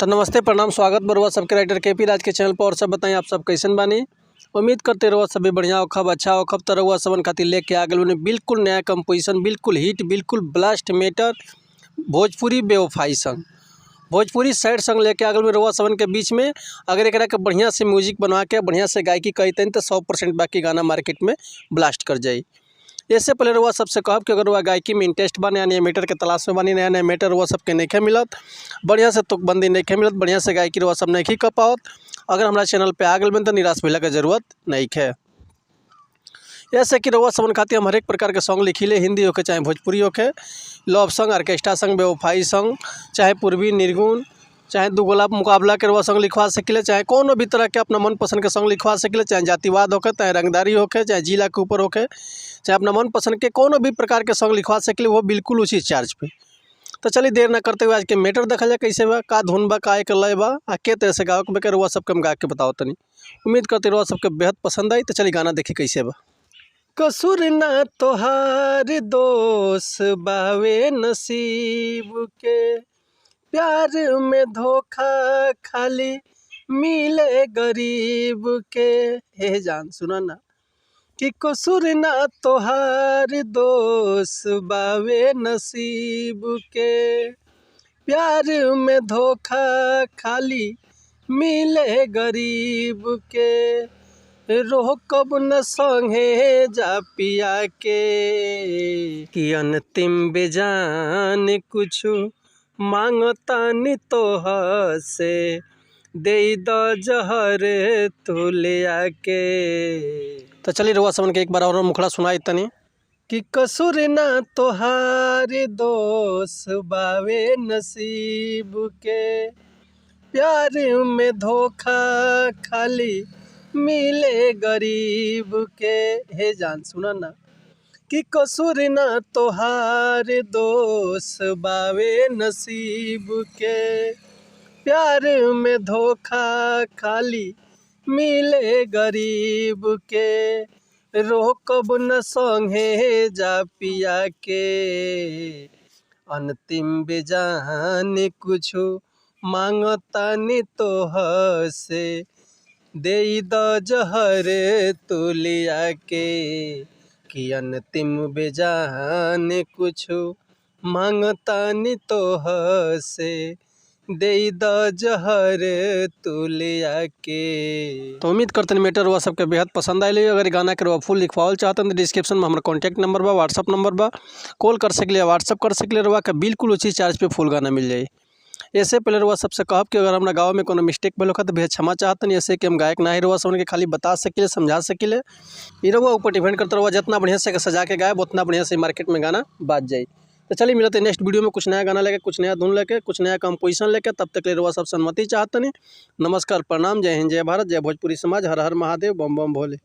तो नमस्ते, प्रणाम, स्वागत बरुआ सबके राइटर के पी राज के चैनल पर। और सब बताएं आप सब कैसन बानी। उम्मीद करते रहुआ सभी बढ़िया होखब, अच्छा होखब। तो रहुआ सबन खातिर लेके आ गए बिल्कुल नया कंपोजिशन, बिल्कुल हिट, बिल्कुल ब्लास्ट मेटर भोजपुरी बेवफाई संग, भोजपुरी सैड संग लेके आ गए रहुआ सबन के बीच में। अगर एकरा के बढ़िया से म्यूजिक बनवा के बढ़िया से गायकी कहते तो 100% बाकी गाना मार्केट में ब्लास्ट कर जाई। इससे पहले रउआ सबसे कहब कि अगर रउआ गायकी में इंटरेस्ट बा, नया नया मैटर के तलाश में बानी, नया नया मैटर रउआ सबके नइखे मिलत, बढ़िया से तुकबंदी नइखे मिलत, बढ़िया से गायकी रउआ सब नइखे कर पावत, अगर हमारा चैनल पे आ गइल बानी तो निराश भइला के जरूरत नइखे। ऐसे कि रउआ सबन खातिर हम हरेक प्रकार के सॉन्ग लिखिले, हिंदी होके चाहे भोजपुरी होके, लव सॉन्ग, ऑर्केस्ट्रा सॉन्ग, बेवफाई सॉन्ग, चाहे पूर्वी निर्गुण, चाहे दू गोला मुकाबला के रउआ सॉन्ग लिखवा सकिले, चाहे कोनो भी तरह के अपना मनपसंद के सॉन्ग लिखवा सकिले, चाहे जातिवाद होके, चाहे रंगदारी होके, चाहे जिला के ऊपर होके, चाहे अपना मनपसंद के कोनो भी प्रकार के सॉन्ग लिखवा सकिले, वो बिल्कुल उसी चार्ज पे। तो चलिए देर ना करते हुए आज के मैटर देखल जाए, कैसे बा, का धुन बा, का एक लय बा, आ के तरह से गावे के बा, रउआ सबके हम गा के बताओ तनी। उम्मीद करते रउआ सबके बेहद पसंद आई। तो चलिए गाना देखी कैसे बा। कसूर ना तोहार दोष बावे नसीब के, प्यार में धोखा खाली मिले गरीब के। हे जान सुना ना कि कसूर ना तोहार दोष बावे नसीब के, प्यार में धोखा खाली मिले गरीब के। रोकब न संगे जा पिया के, कि अंतिम बेजान कुछु मांगतानी तोह से, दे द जहर तू ले आके। तो चलिए रउआ सबन के एक बार और मुखड़ा सुनाई तनी कि कसूर ना तोहार दोष बावे नसीब के, प्यार में धोखा खाली मिले गरीब के। हे जान सुना ना कि कसूर ना तोहार दोष बावे नसीब के, प्यार में धोखा खाली मिले गरीब के। रोकब न संगे जा पिया के, अंतिम बेजान कुछु मांगतानी तोह से, दे द जहर तू लिया के। कि अंतिम बेजान कुछु मांगतानी तोह से, दे द जहर तू लिया के। तो उम्मीद करते हैं मैटर हुआ सबके बेहद पसंद आयल। अगर गाना के फुल लिखवावल चाहते हैं तो डिस्क्रिप्शन में हमारा कॉन्टैक्ट नंबर बा, व्हाट्सअप नंबर बा, कॉल कर सकले, व्हाट्सअप कर सकले, रउआ के बिल्कुल उसी चार्ज पे फुल गाना मिल जाई। ऐसे पहले रउआ सबसे कहब कि अगर हमारा गाँव में कोनो मिस्टेक भइल होखे तो बेहद क्षमा चाहतनी। ऐसे कि हम गायक ना ही, रउआ सबन के खाली बता सकिले, समझा सकिले। ई रउआ ऊपर डिपेंड करता, रउआ जितना बढ़िया से सजा के गायब उतना बढ़िया से मार्केट में गाना बाज जाई। तो चलिए मिलते हैं नेक्स्ट वीडियो में कुछ नया गाना लेके, कुछ नया धुन लेके, कुछ नया कंपोजिशन लेके। तब तक ले रउआ सबसे अनुमति चाहतनी। नमस्कार, प्रणाम, जय हिंद, जय भारत, जय भोजपुरी समाज, हर हर महादेव, बम बम भोले।